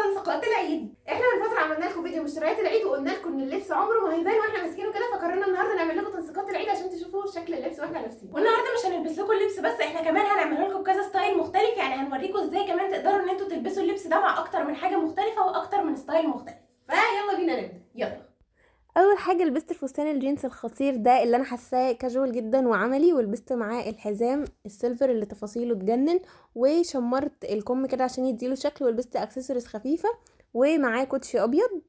تنسيقات العيد. احنا من فترة عملنا لكم فيديو مشتريات العيد وقلنا لكم ان اللبس عمره ما هيبان واحنا ماسكينه كده، فقررنا النهارده نعمل لكم تنسيقات العيد عشان تشوفوا شكل اللبس واحنا لابسينه. والنهارده مش هنلبس لكم اللبس بس، احنا كمان هنعمله لكم كذا style مختلف، يعني هنوريكم ازاي كمان تقدروا ان انتوا تلبسوا اللبس ده مع اكتر من حاجة مختلفة واكتر من style مختلف. فيلا بينا نبدا. يلا. اول حاجة لبست الفستان الجينز الخطير ده اللي انا حاساه كاجوال جدا وعملي، ولبست معاه الحزام ال silver اللي تفاصيله تجنن، وشمرت الكم كده عشان يديله شكل، ولبست اكسسوارز خفيفة ومعاه كوتشي ابيض.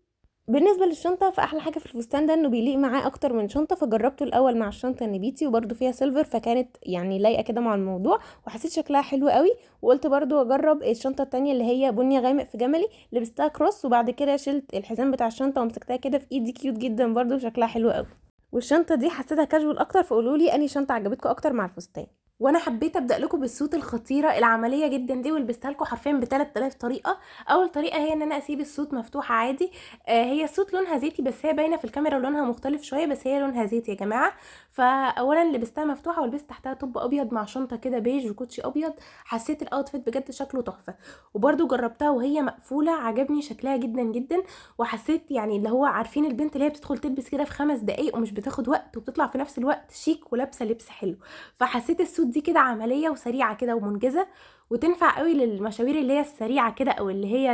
بالنسبة للشنطه فاحلى حاجة في الفستان ده انه بيليق معاه اكتر من شنطه، فجربته الاول مع الشنطة النبيتي وبرده فيها silver، فكانت يعني لايقة كده مع الموضوع وحسيت شكلها حلو قوي. وقلت برده اجرب الشنطة التانية اللي هي بني غامق في جملي، لبستها cross وبعد كده شلت الحزام بتاع الشنطة ومسكتها كده في ايدي، cute جدا برده وشكلها حلو قوي. والشنطه دي حسيتها كاجوال اكتر، فقولوا لي انهي شنطه عجبتكم اكتر مع الفستان. وانا حبيت ابدا لكم بال suit الخطيرة العملية جدا دي، ولبستها لكم حرفيا ب 3000 طريقه. اول طريقه هي ان انا اسيب ال suit مفتوحة عادي، هي ال suit لونها زيتي بس هي باينة في الكاميرا لونها مختلف شوية، بس هي لونها زيتي يا جماعة. فاولا لبستها مفتوحة ولبست تحتها top ابيض مع شنطه كده بيج وكوتشي ابيض، حسيت ال outfit بجد شكله تحفة. وبرده جربتها وهي مقفولة، عجبني شكلها جدا جدا، وحسيت يعني اللي هو عارفين البنت اللي هي بتدخل تلبس كده في 5 دقايق ومش بتاخد وقت وبتطلع في نفس الوقت شيك ولابسه لبس حلو. فحسيت ال suit دي كده عملية وسريعة كده ومنجزه، وتنفع قوي للمشاوير اللي هي السريعة كده، او اللي هي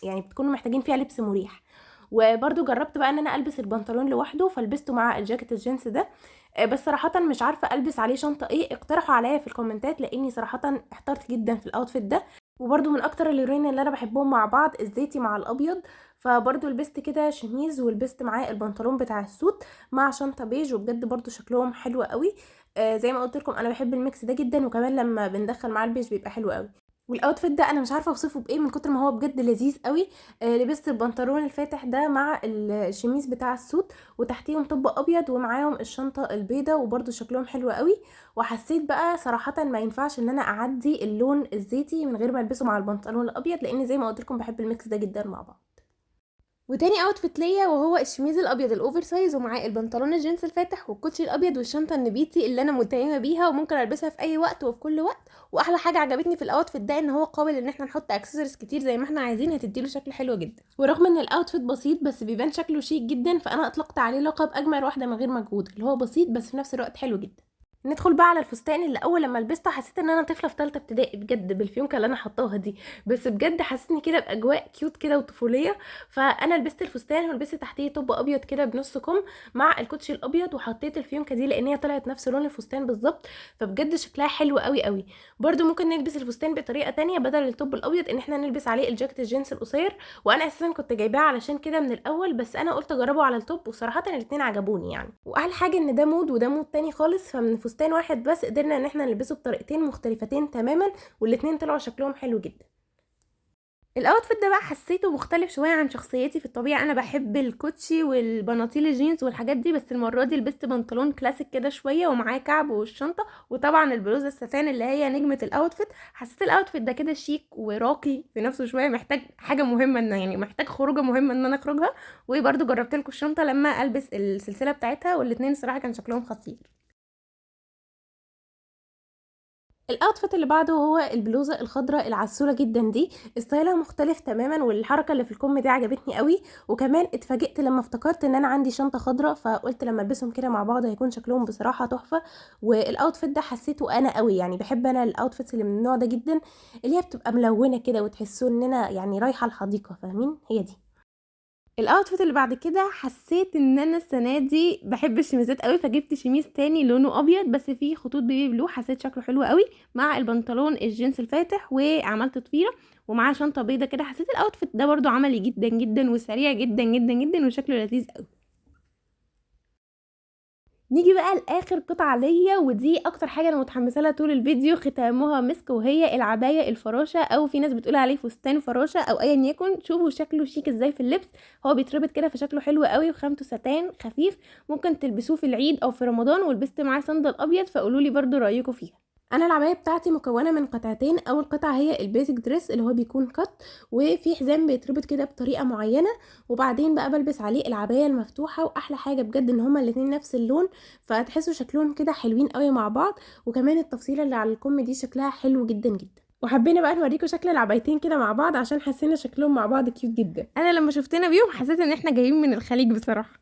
يعني بتكونوا محتاجين فيها لبس مريح. وبرده جربت بقى ان انا البس البنطلون لوحده، فلبسته مع الجاكيت الجينز ده، بس صراحة مش عارفه البس عليه شنطه ايه، اقترحوا عليا في الكومنتات لاني صراحة احترت جدا في ال outfit ده. وبرده من اكتر اللونين اللي انا بحبهم مع بعض الزيتي مع الابيض، فبرده لبست كده شميز ولبست معاه البنطلون بتاع ال suit مع شنطه بيج، وبجد برده شكلهم حلو قوي. زي ما قلت لكم انا بحب ال mix ده جدا، وكمان لما بندخل معاه البيج بيبقى حلو قوي. وال outfit ده انا مش عارفه اوصفه بايه من كتر ما هو بجد لذيذ قوي. لبست البنطلون الفاتح ده مع الشميز بتاع ال suit وتحتيهم top ابيض ومعاهم الشنطة البيضة، وبرده شكلهم حلو قوي. وحسيت بقى صراحة ما ينفعش ان انا اعدي اللون الزيتي من غير ما البسه مع البنطلون الابيض، لان زي ما قلت لكم بحب ال mix ده جدا مع بعض. وتاني outfit ليا وهو الشميز الابيض ال oversize ومعاه البنطلون الجينز الفاتح والكوتشي الابيض والشنطه النبيتي اللي انا متيمه بيها وممكن البسها في اي وقت وفي كل وقت. واحلى حاجة عجبتني في ال outfit ده ان هو قابل ان احنا نحط اكسسوارز كتير زي ما احنا عايزين، هتديله شكل حلو جدا. ورغم ان ال outfit بسيط بس بيبان شكله شيك جدا، فانا اطلقت عليه لقب اجمل واحدة من غير مجهود، اللي هو بسيط بس في نفس الوقت حلو جدا. ندخل بقى على الفستان اللي اول لما لبسته حسيت ان انا طفله في ثالثة ابتدائي بجد، بالفيونكه اللي انا حطاها دي، بس بجد حسيتني كده باجواء cute كده وطفوليه. فانا لبست الفستان ولبست تحتيه top ابيض كده بنص كم مع الكوتشي الابيض، وحطيت الفيونكه دي لان هي طلعت نفس لون الفستان بالظبط، فبجد شكلها حلو قوي قوي. برده ممكن نلبس الفستان بطريقة تانية بدل ال top الابيض، ان احنا نلبس عليه الجاكيت الجينز القصير، وانا اساسا كنت جايباه علشان كده من الاول، بس انا قلت اجربه على ال top وصراحة الاثنين عجبوني يعني. واحلى حاجة ان ده mood وده mood تاني خالص، فمن فستان واحد بس قدرنا ان احنا نلبسه بطريقتين مختلفتين تماما، والاتنين طلعوا شكلهم حلو جدا. ال outfit ده بقى حسيته مختلف شوية عن شخصيتي في الطبيعة، انا بحب الكوتشي والبناطيل الجينز والحاجات دي، بس المرة دي لبست بنطلون كلاسيك كده شوية ومعاه كعب والشنطه وطبعا البلوزة الستان اللي هي نجمه ال outfit. حسيت ال outfit ده كده شيك وراقي في نفسه شوية، محتاج حاجة مهمة ان يعني محتاج خروجه مهمة ان انا اخرجها. وبرده جربت لكم الشنطة لما البس السلسلة بتاعتها، والاتنين الصراحة كان شكلهم خطير. ال outfit اللي بعده هو البلوزة الخضراء العسوله جدا دي، style ها مختلف تماما، والحركة اللي في الكم دي عجبتني قوي. وكمان اتفاجئت لما افتكرت ان انا عندي شنطه خضراء، فقلت لما البسهم كده مع بعض هيكون شكلهم بصراحة تحفة. وال outfit ده حسيته انا قوي، يعني بحب انا ال outfits اللي من النوع ده جدا، اللي هي بتبقى ملونة كده وتحسوا ان انا يعني رايحة الحديقة، فاهمين؟ هي دي. ال outfit اللي بعد كده حسيت ان انا السنة دي بحب الشميزات قوي، فجبت شميز تاني لونه ابيض بس فيه خطوط baby blue، حسيت شكله حلو قوي مع البنطلون الجينز الفاتح، وعملت ضفيرة ومعاه شنطه بيضة كده. حسيت ال outfit ده برده عملي جدا جدا وسريع جدا جدا جدا وشكله لذيذ قوي. نيجي بقى لاخر قطعه ليا، ودي اكتر حاجة انا متحمسة لها طول الفيديو، ختامها مسك، وهي العباية الفراشة، او في ناس بتقول عليه فستان فراشه او ايا يكن. شوفوا شكله شيك ازاي في اللبس، هو بيتربط كده فشكله حلو قوي، وخامته ستان خفيف، ممكن تلبسوه في العيد او في رمضان. ولبست معاه صندل ابيض، فقولوا لي برده رايكم فيها. انا العباية بتاعتي مكونة من قطعتين، اول قطعه هي ال basic dress اللي هو بيكون cut وفي حزام بيتربط كده بطريقة معينة، وبعدين بقى بلبس عليه العباية المفتوحة. واحلى حاجة بجد ان هما الاتنين نفس اللون، فتحسوا شكلهم كده حلوين قوي مع بعض، وكمان التفصيله اللي على الكم دي شكلها حلو جدا جدا. وحبينا بقى نوريكم شكل العبايتين كده مع بعض عشان حسينا شكلهم مع بعض cute جدا. انا لما شفتنا بيهم حسيت ان احنا جايين من الخليج بصراحة.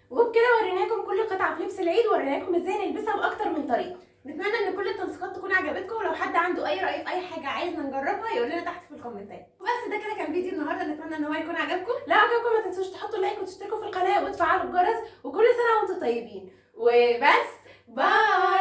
وبكده وريناكم كل قطعه في لبس العيد، وريناكم ازاي نلبسها باكتر من طريقه. نتمنى ان كل التنسيقات تكون عجبتكم، ولو حد عنده اي راي في اي حاجة عايزنا نجربها يقول لنا تحت في الكومنتات. وبس ده كده كان فيديو النهارده، نتمنى ان هو يكون عجبكم. لو عجبكم ما تنسوش تحطوا like وتشتركوا في القناة وتفعلوا الجرس، وكل سنة وانتم طيبين. وبس، bye.